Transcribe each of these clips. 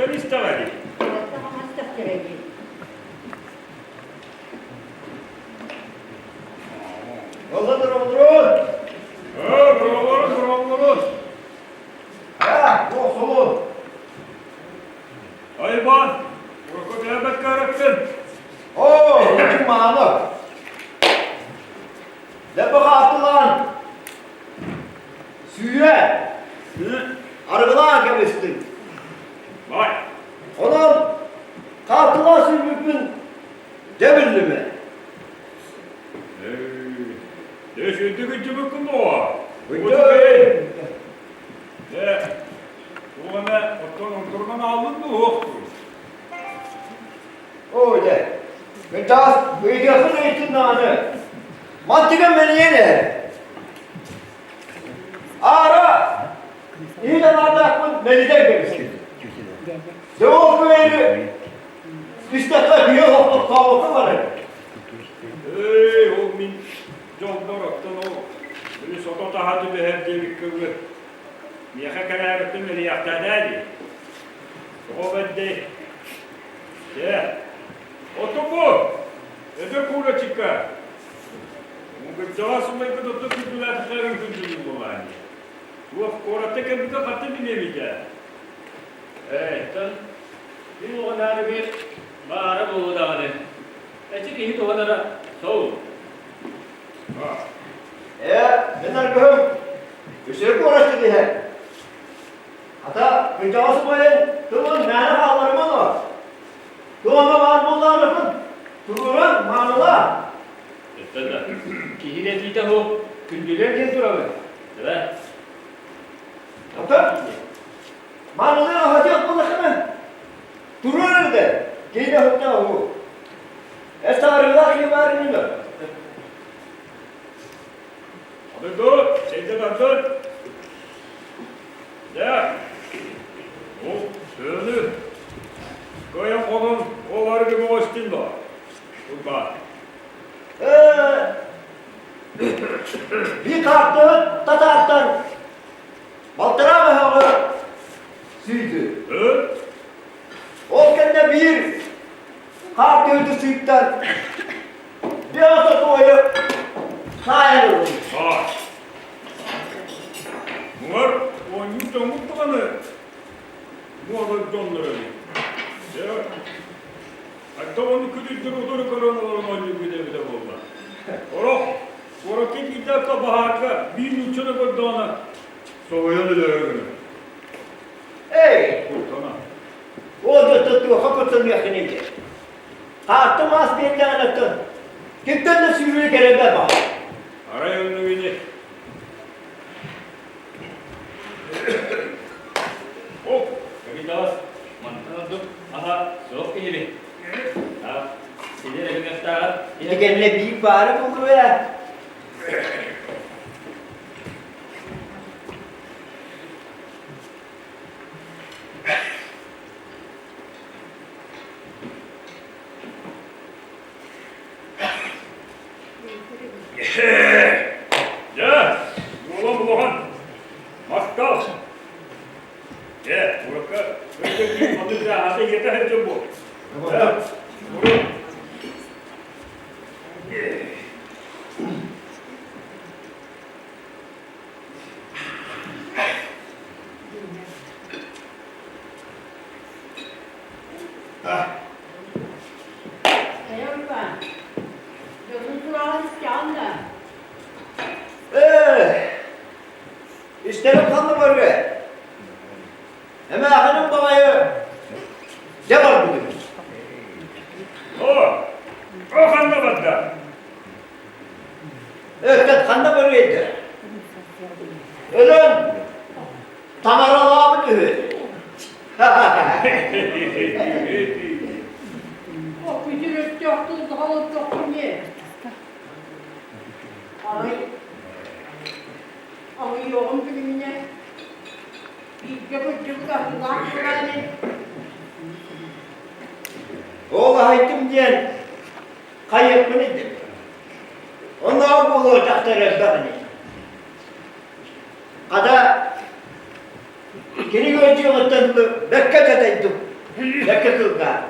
Куораттан истэҕэ дии. Куораттан хаҥастахтара дии. Олорун, олорун! Ээ, бороҕолорун, бороҕолорун! Ээ, буох солун! Айбан, урукку кэлбэккэ ырыттын. Оо, үчүн мааны! Лэппэ хааттылаан, сүүрэ, арыгылаан кэбистим. Бай. Онон хааттылаан сүүрбүппүн дьэ биллим ээ. Дьэ, сүрдүк үддүбүккүн буо. Үддү. Дьэ, туох эмэ оттон онтурунан ааллын дуу суох дуу? Оо, дьэ, кырдьаҕас ыйытыахпын ыйыттын даҕаны. Мантыгым мэлийэн ээ. Аара иһит аҥаардаахпын мэлитэн кэбистим. Дьэ ол күнэри истэххэ киһи олохтообокко барар. Эй, ол мин дьолбор оттон ол били сото таһа түбэһэр диэбиккэ дылы миэхэ кэлээбиппин мэлийэхтээтээ дии. Тоҕо бэрдэй? Дьэ, оттон бу эдэр курочка кырдьаҕас убайгыт оттон күндүлээтэххэ күндүлүүр буолаа дии. Туох куоракка кэлбитэ хата билиэбит ээ. Ээ, мин оҕонаарыгы баара буолуо даҕаны. Эчи киһи туһанара сол. Ээ, мин аргыһым үсүө куорат иһэр. Ата кырдьаҕас убайын тылын мээнэ хаалларыман о. Туома баар буоллаҕына туруоран маанылаа. Өттөн да киһи этиитэ суох күндүлүөн диэн турабын. Да? Ата маанылыы аһатыах буоллаххына туруор эрдэ киһи да уһу. Эс арыылаах киһи баар иннинэ. Ады чэйдэ тардыр. Дьэ, ол сыаны кыайан хотон ол арыгы бөҕөстүн да Урбаан. Биир хаартыһыт татаартан балтараа бөһөҕү сүүрдү. Ол кэннэ биир хаартыһыты сыыттан биэс отуойу саайан ыллым. Муҥар оонньуу тоҥмут даҕаны муода дьоннор эбит. Дьэ, хайдах ону күлүрдэр утары көрөн олорон оонньуургут эбитэ буолла. Орох, куоракка киирдэххэ баһаарга биир нууччаны көрдөҕүнэ соһуйан өлөөрү гынар. Эй! Куттана. Ол дьонтон туохха куттаныаххыный диэн. Хаарты маас биэрдэҕинэ оттон кимтэн да сүүрүү кэлэрбэр баҕар. Арай оннук ини. О, Капиталас, мантан ордук аха суох киһибин. Сидер эбиҥэстааҕар Ити кэннэ биир баара буолуо ээ. Дьэ, уолум улахан, махтал. Дьэ, урукка өйдөбүл маннык да аата ийэтэ сылдьан буол. Урут. Хайа Уйбаан, дьонун сураҕын истэҕин да? Ээ, истэрим ханна барыа? Эмээхиним баҕайы дьэ барбытым. О, о ханна барда? Өттөн ханна барыа этэ? Өлөн таҥаралаабыт үһү. О, күтүр өстөөхтүн тоҕолоттоххун дии. Арай, аҕыйыаҕым билиминэ, бииргэ кырдьыбыт аһыылаах буолааны. Ол аһайдым диэн хайыахпын дим. Оннооҕор буолуо дьахтар элбэх ини. Хата, кини ыалдьыаҕыттан бэркэ дьадайдым. Бэккэ кылгаан.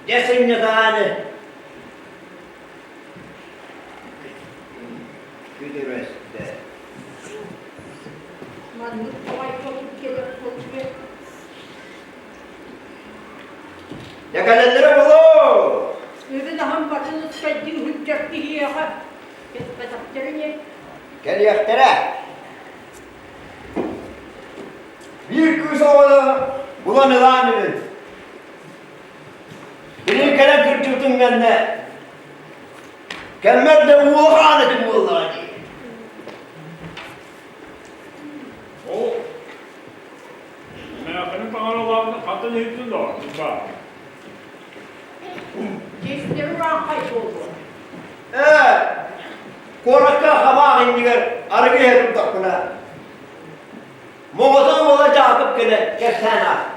Дьэ сынньатааны күдүрөстө. Маннык баҕайы кэлэр кэлбэт. Дьэ кэлэллэрэ буолуо! Үбүн аһын батын ыскайдыы сылдьар киһиэхэ кэппэтэхтэрини Кэлиэхтэрэ. Биир кыыс оҕону булан ылаан үһү. Билин кэлэн кырдьыбытын кэннэ кэммэр да уолахан этим буоллаҕа дии. Ол Мээхини таҥаралаабыны хантан иһиттин доо, баа. Дьиэстэри урааххай буолуо. Ээ, куоракка хабаах иннигэр арыгы иһэ турдахпына, Моҕотой уола Дьаакып кэлэн кэпсээн ааста.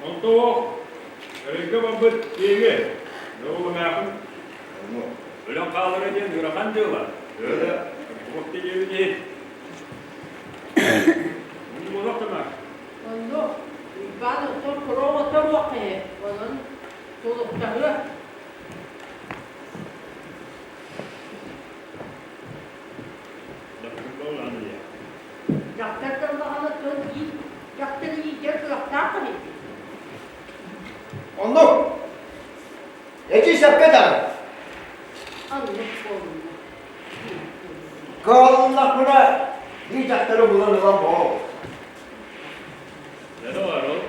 Онтоох эрэйгэ барбыт киэҥи, Дьолумээхин өлөн хаалара диэн ыарахан дьыала. Өлө, туох да диэбит иһин. Оннук да Онно Уйбаан оттон куруок оторуох киһи, онон тулуктаһыа. Дьахтар тыллаҕына тыл иит, дьахтар иитэр кыахтаах эбит. Оннук. Эчи сөпкө даҕаны. Оннук буолунна. Кыаллахпына биир дьахтары булан ылан буол. Дьэ ол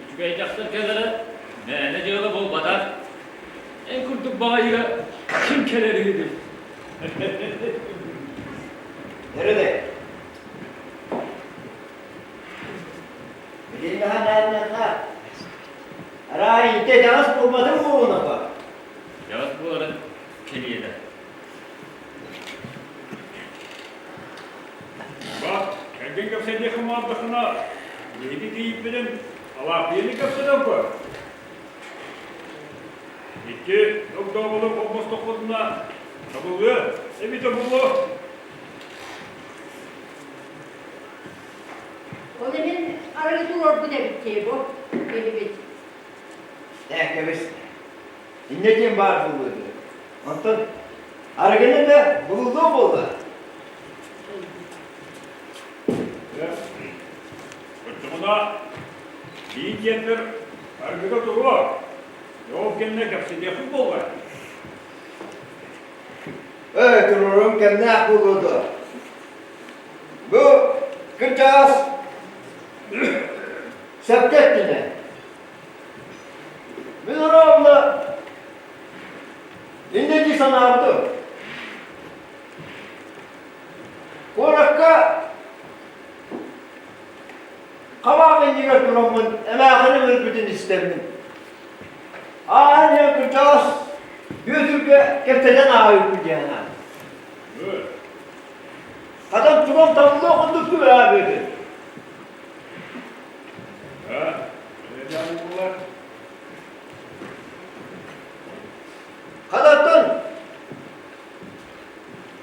үчүгэй дьахтар кэлэрэ мээнэ дьыала буолбатах. Эн курдук баҕайыга ким кэлэр үһү Nerede? Билиннаха Арай ите дьаҕас буолбатын буолунаха. Дьаҕас буоларын кэлиэдэ. Бак, кэргэн кэпсэтиэххэ маардахына, биһиги кийииппитин Алааппыйаны кэпсэтэн көр. Икки догдооболор холбостоххутуна табыллыа, эбитэ буолуо. Ол иһин арыгы туруорбут эбит дии бу киһибит. Ээ, кэбис. Инньэ диэн баар буолуо дуо? Онтон арыгыны да булуллуо буолла. Оччоҕуна биир диэннэр арыгыга туруо. Ол кэннэ кэпсэтиэхпит буолла. Ээ, туруорум кэмнээх буолуо дуо? Бу кырдьаҕас сөпкө эттинэ. Мин ровно инньэ дии санаабытым. Куоракка хабаах иннигэр тураммын эмээхиним өлбүтүн истэммин ааһан иһэн кырдьаҕас Бүөтүргэ кэпсэтэн ааһыыппын диэн анаан. Хатан туран табыллыах курдук күбээ Бүөтүр. Хататтан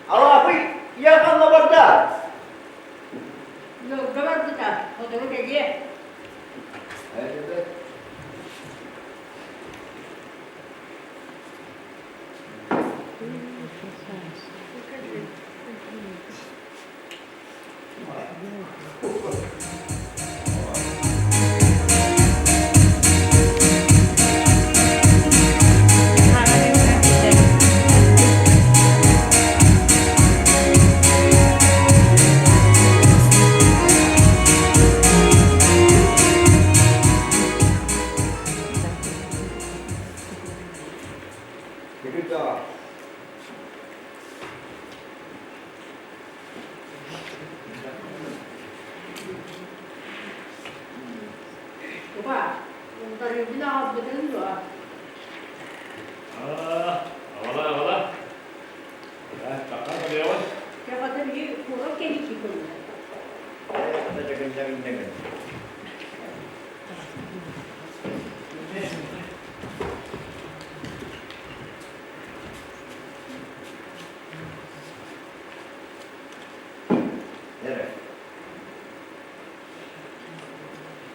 Алаапый ийэ ханна барда? Ыалга барбыта, сотору кэлиэ. Куба, унтарыыбын аҕалбытыҥ дуо? Аҕала, аҕала. Таххан кэлиэҕин. Кэҕэтэ биһи куорат кэлики кылла.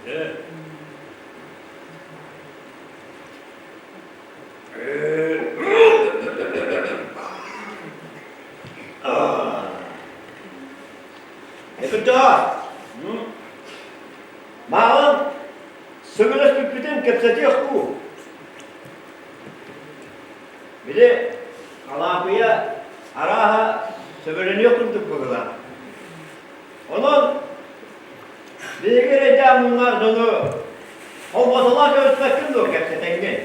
Ээ. Кырдьаҕас, мааҕын сөбүлэспиппитин кэпсэтиэх дуу. Били Алаапыйа арааһа сөбүлэниэх курдук быһыылаах. Онон биһиги эрэйдээх муҥнаах дьону холботолоох кэбиспэккин дуо кэпсэтэҥҥин?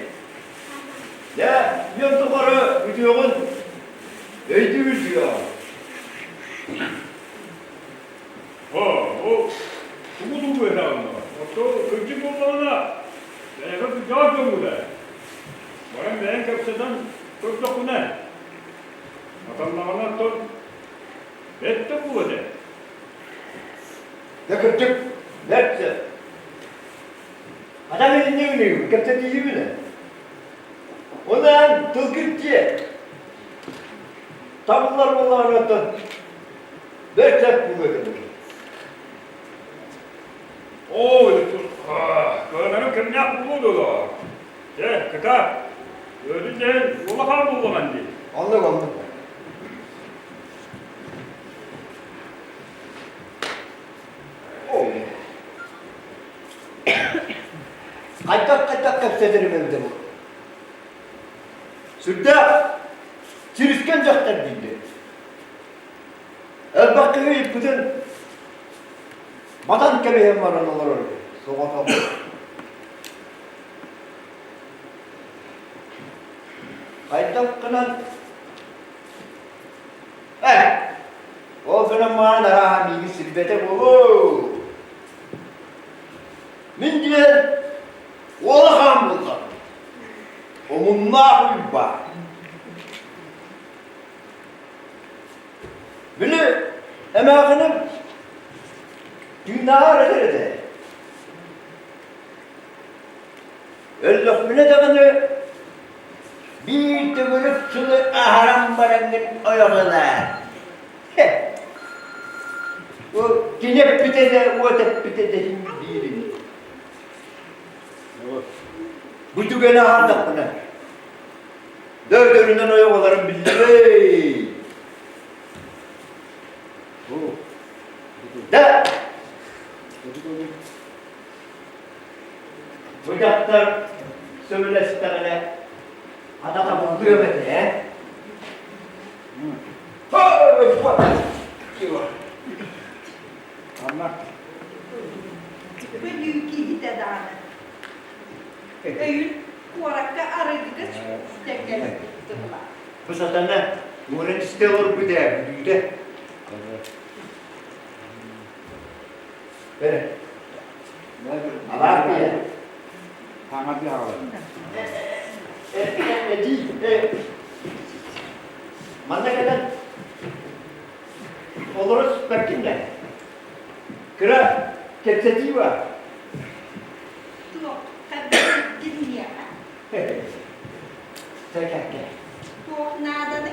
Дьэ, үйэм тухары үтүөҕүн өйдүүр сүөҕүм. Оо, тугу тугу этэ онно? Отто кырдьык буоллаҕына, бэйэҕэ кырдьаҕас дьоҥҥут ээ. Баран бэйэҥ кэпсэтэн көрдөххүнэ, атаннаҕына оттон бэрт да буолуо этэ. Дьэ кырдьык, бэрт сөп. Адам иннигин кэпсэтиибин. Онон тылгыр дьиэ. Табыллар буоллаҕына оттон бэрт сөп буолуо этэ. Оо, кыанарым кэмнээх буолуо дуо? Дьэ, кыта, өлүн дэһэн улахан буоллаҕын дии. Оннук, оннук. Хайдах-хайдах кэпсэтэрим эбитэ буолуо. Сүрдээх сирискэн дьахтар дииллэр. Элбэх киһи ыйыппытын батан кэбиһэн баран олорор соҕотох. Хайдах гынан Э, ол гынан маан арааһа миигин сирбэтэ буолуо. Мин диэн уола хаан буоллаҕым. Омуннаах Уйбаан. Били эмээхиним тыынааҕар этэр этэ. Өллөхпүнэ даҕаны биир төгүрүк сылы аһаран бараҥҥын ойох ылаар. Ол кини эппитэ да, уот эппитэ да иһин биир ини. Бу түгэни аһардахпына, дөөдөрүнэн ойох ыларым биллэрэй. Да! Бу дьахтар сөбүлэстэҕинэ, хата табыллыам этэ, ээ? Бүлүү киһитэ даҕаны. Өйүн куоракка арыгыга сүтэн кэлбит тыллаах. Бу сатана уоран истэ олорбут ээ, бүлүүдэ. Бэрэ. Алаар бийэ. Манна кэлэн олоро түспэккин да. Кыра кэпсэтии бар. Туох хаббит миэхэ? Тэкэкэ. Туох нааданы?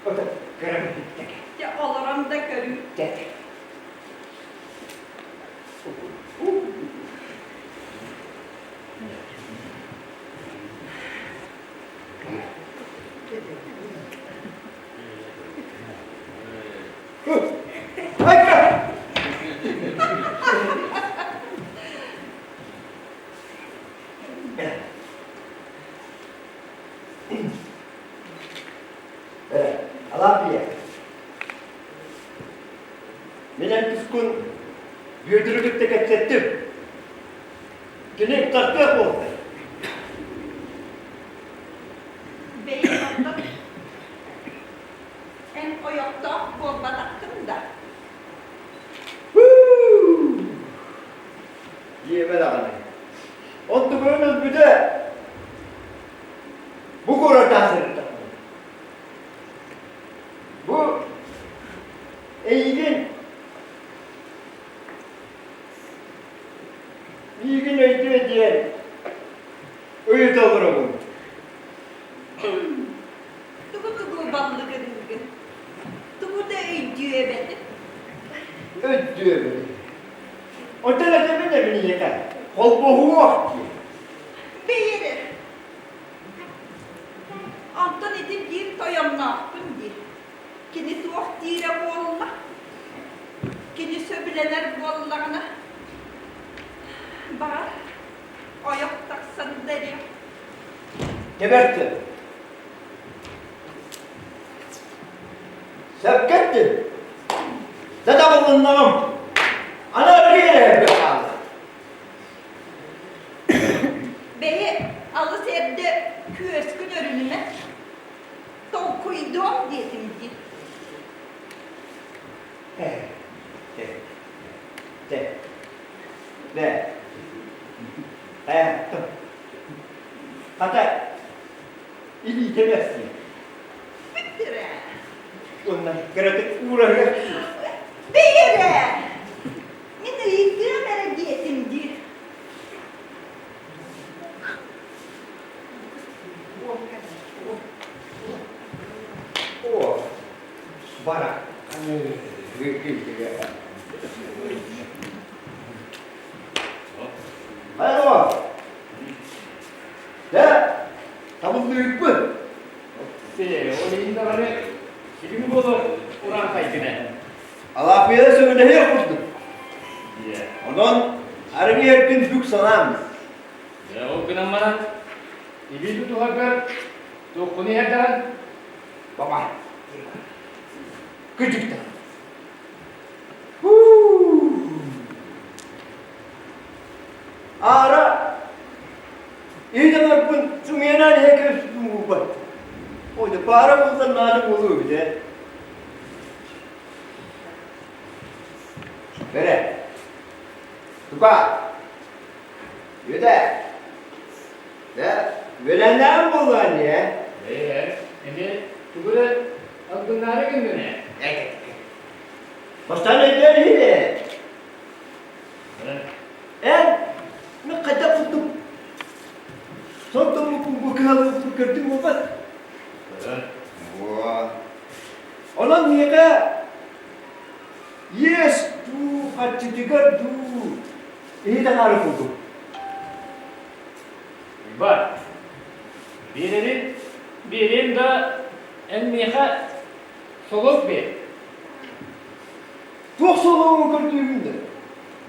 Ото кыра тэкэ. Дьэ олорон да көрүү. Тэкэ. Алапия. Мин эн тускун Бүөтүрү кытта кэпсэттим. Кини тахтыах буолта. Бэйэҥ онтон эн ойохтоох буолбатаххын да? Диэмэ даҕаны. Онтукуйун өлбүтэ бу куораттаан сырыттахпына. Бу эйигин миигин өйдүө диэн ыйыта олоробун. Тугу-тугу баллыгырыыгын? Тугу да өйдүөбэтим. Өйдүөбэтим. Онтон этэбин эбин ийэкэ. Холбоһуох диэн. Бэйэрэ. Онтон ити биир тойонноохпун дии. Кини туох диирэ буолла? Кини сөбүлэнэр буоллаҕына, баҕар, ойох тахсан да эриэх. Кэбэртин. Сөпкө эттин. Дьэ табылыннаҕым. Аны арыгы эрэ хаалла. Бэйи алыс эрдэ күөскүн өрүнүмэ. Толкуйдуом диэтим дии. Тэ. Бэ. Э, Хата, илиитэ бэрсиэ. Бүттүрэ. Уонна кыратык уураһыа. Бэйэрэ! Мин ыйытыам эрэ диэтим дии. О, бара. Алло. Дэ, табыллыыппын. Ол иһин даҕаны силим буолар урааҥхайгын ээ. Алаапыйа сөбүлэһиэх курдук. Онон арыгы эркин бүк санаам. Дьэ, ол гынан баран, илии тутуһаргар туоххун иһэрдэҕин? Баба. Кырдьыкта. Аара иһитэмэрпин сымыйанан иһэ кэбиспитим буолбат. Ой, паара булсан наада буолуо эбит ээ. Бэрэ. Тука. Үөдэ. Дэ, үөлэннээҕим буоллаҕа ини ээ. Ээ, эмиэ тугу эрэ албыннаары гыннын ээ. Бастаан өйдөөн иһин ээ. Эн, мин хайдах курдук сордоммуккун бу кыһаллыбыппын көрдүҥ буолбат? Буо. Онон миэхэ иэс дуу, харчытыгар дуу иһит аҥаары курдук. Уйбаан, биэрэбин, биэриэм да эн миэхэ солуок биэр. Туох солуогун көрдүүгүн да?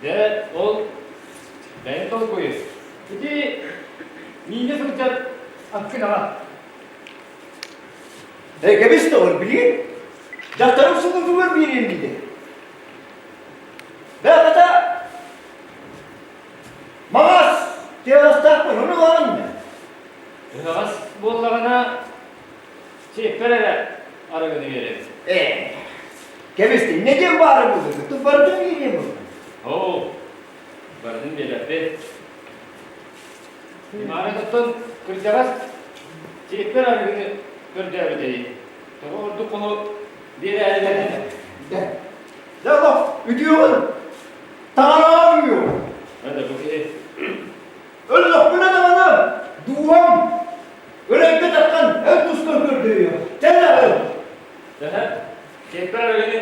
Дьэ, ол бэйэҥ толкуйун. Ити миинэ сылдьар аккын аҕа. Ээ, кэбис доҕор, билигин дьахтарым сулуутугар биэриэм диде. Бэҕэтэ маҥаас тыаҕастаахпын, ону ылаҕын да? Тыаҕас буоллаҕына, сиэппэр эрэ арыгыны биэрэбин. Ээ, кэбис, иннэ диэн баара буолуо, тут барытын биэриэм буолла. Оо, барытын биэрэппит. Маарын оттон кырдьаҕас сиэппэр арыгыны көрдөөбүтэй. Тоҕо ордук хоһу биэрээрилэр Дэ, дэ олох үтүөҕүн таҥараҕа үһү. Ада бу киһи Өллөхпүнэ даҕаны дууһам өлөргө таххан эн тускар көрдөһүө. Чэ Тэһэ, сиэппэр арыгыны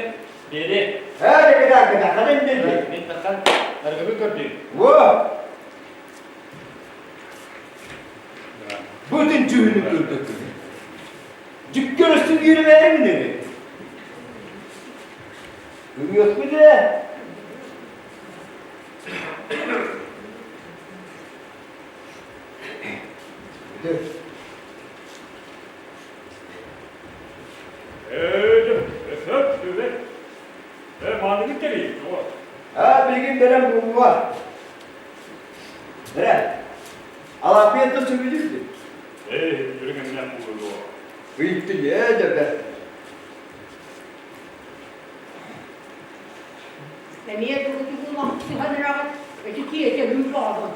биэриэ. Ээ, кэкэтэ, кэкэтэ, ханан диэри. Мин таххан арыгыбын көрдүүм. Во! Бүтүн дьүһүнү көрдөттүм. Дьүккөр өссө биэрэмээрин ини. Көрүөхпүт ээ. Ээ, сөп, сүбэ. Ээ, маныгы тэрий, тоҕо? Аа, билигин бэлэм буолуо. Бэрэ, Алааппыйата сөбүлүүр дии. Ээ, үрүҥ буолуо. Ыйыттын, ээ, дьэ бэрт. Эмиэ тугу махсыһан эрэҕит, ити тиэтэһим баҕабын.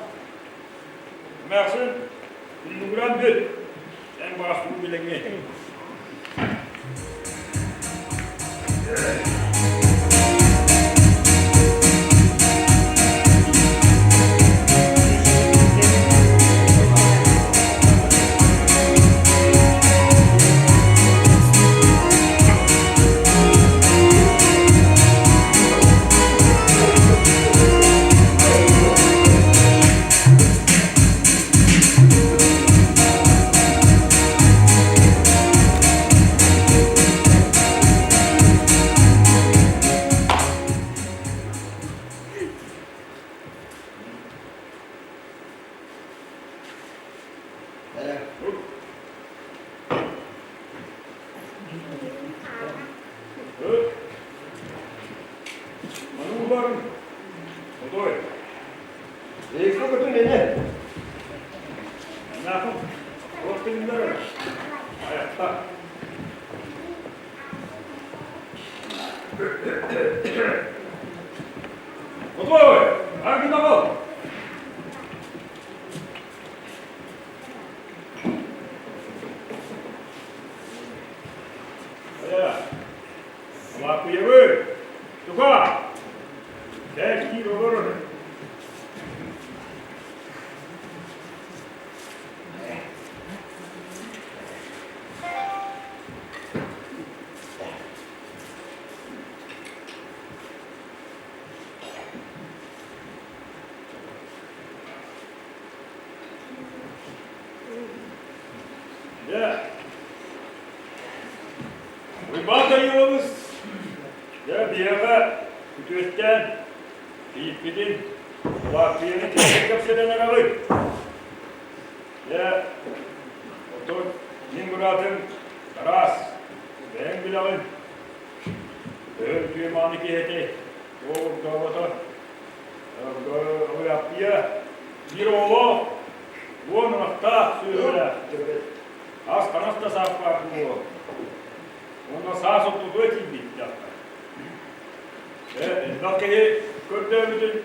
Эмээхсин, иннугуран бүт. Эн баҕас уу билэҥҥи. Икки ини. Анаахым, туох тыллар айахта. Готовы? Аргынаҕыл! Хайа, Алааппыйабы, туга? Кэл киир олорор. Дьэ, Уйбаан Даниловыс, дьэ, биһиэхэ күтүөттээн кийииппитин, Лааппыйаны кэлэн кэпсэтэн эрэҕит. Дьэ, оттон мин быраатым Тарас, бэйэҥ билэҕин, төһө үтүө мааны киһи этэй, туох ордообото. Лааппыйа биир оҕолоох, уон ынахтаах сүөһүлээх. Ас таҥас да сааппаах буолуо. Уонна саас ортотугар тиийбит дьахтар. Э, элбэх киһи көрдөөбүтүн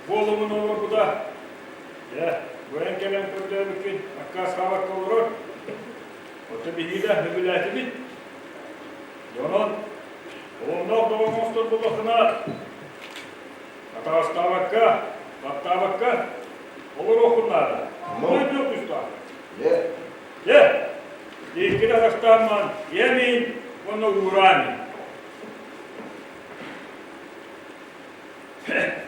буолумун олорбута. Дьэ, бу эн кэлэн көрдөөбүккүн аккаастаабакка олорор. Оттон биһиги да сөбүлээтибит. Дьонон, оломноох доҕор оҥостор буоллаххына, атаҕастаабакка, баттаабакка олоруоххун наада. Өйдүөх тустаах. Дьэ, икки атахтаамман ийэм уонна уураан. Эрэ.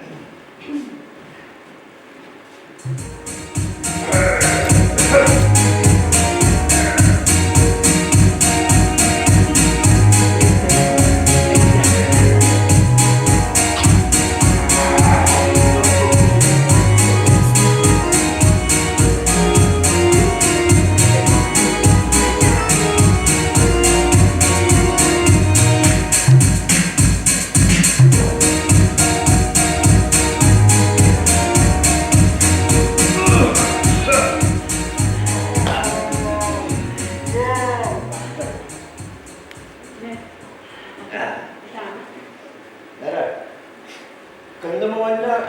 Кэнним оҕонньор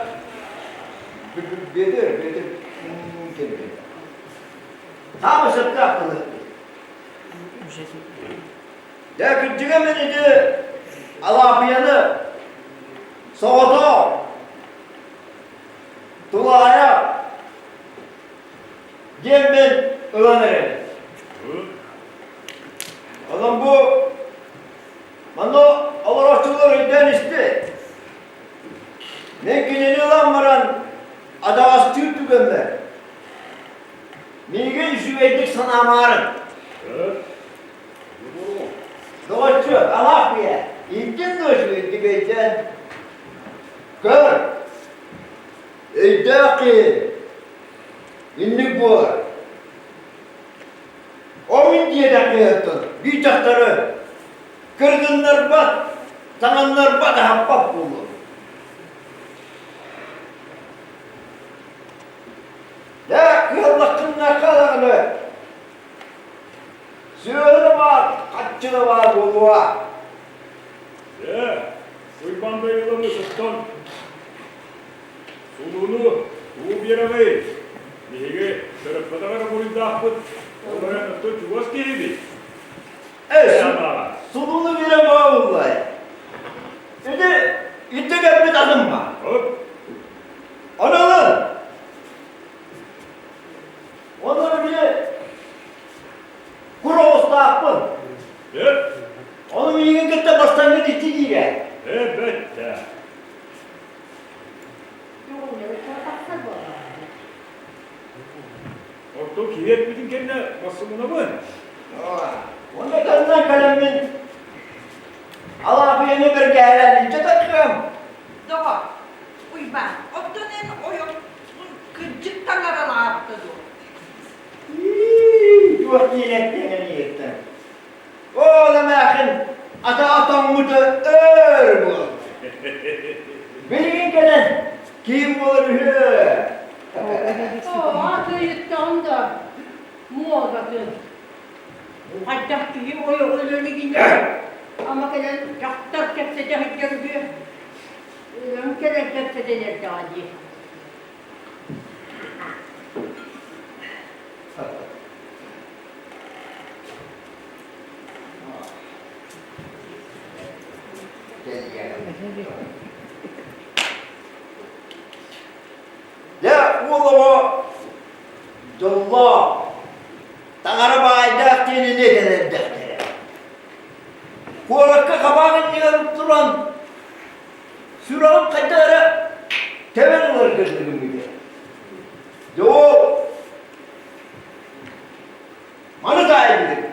Бүөтүр, Бүөтүр кэлбит. Таама сөптөөх тылыһыт. Дьэ, кырдьыга мин ити Алаапыйаны соҕотох тулаайах диэммин ылан эрэбин. Онон бу манна олорооччулар өйдөөн исти. Мин кинини ылан баран адаҕастыыр түгэммэр миигин үчүгэйдик санаамаарын. Доҕоччу, алаах бийэ, ииттин дуо үчүгэйдик өйдөөн. Көр, өйдөөх киһи инник буолар. Ол мин диэтэххиһиттэн биир дьахтары кыргыннарбат, таҥыннарбат, аһаппат буолуо. Дьэ, кыаллаххыннахха даҕаны сүөһү да баар, хаччы да баар буолуо. Дьэ, Уйбаан Дайылович оттон Сулууну уу биэрэҕий? Биһиги төрөппөтөх эрэ буруйдаахпыт, ол эрэн оттон чугас киһибит. Э, сулууну биэрэн баҕаллай. Ити итти кэлбит атым ба. Ону ылын. Онно били кур оҕустаахпын. Ону миигин кытта бастаҥҥыт ити диирэ. Эбэтэ. Орто киһи эппитин кэннэ бассымынабын. Онно кэннэ кэлэммин Алаапыйаны бэргэһэлээн илдьэ таххыам. Доҕор, Уйбаан, оттон эн ойоххун кырдьык таҥаралаабыта дуо? Туох диэн эттиэҥ эниэттэн. Ол эмээхин атаҕа тоҥмута өр буолла. Билигин кэлэн киин буолар үһү. Оо, атыйыттаҕын да муодатын. Хайдах киһи ойоҕо өлөрүгүнэ ама кэлэн дьахтар кэпсэтэ сылдьар үһү. Өлөн кэлэн кэпсэтэн эрдэҕэ дии. Дьэ, уол оҕо дьоллоох, таҥара баайдаах диэнини этэн эрдэхтэрэ. Куоракка хабаах иннигэр туран, сүрэҕим хайдах эрэ тэбэн ыларга дылы Дьэ, ол маны таайбытым.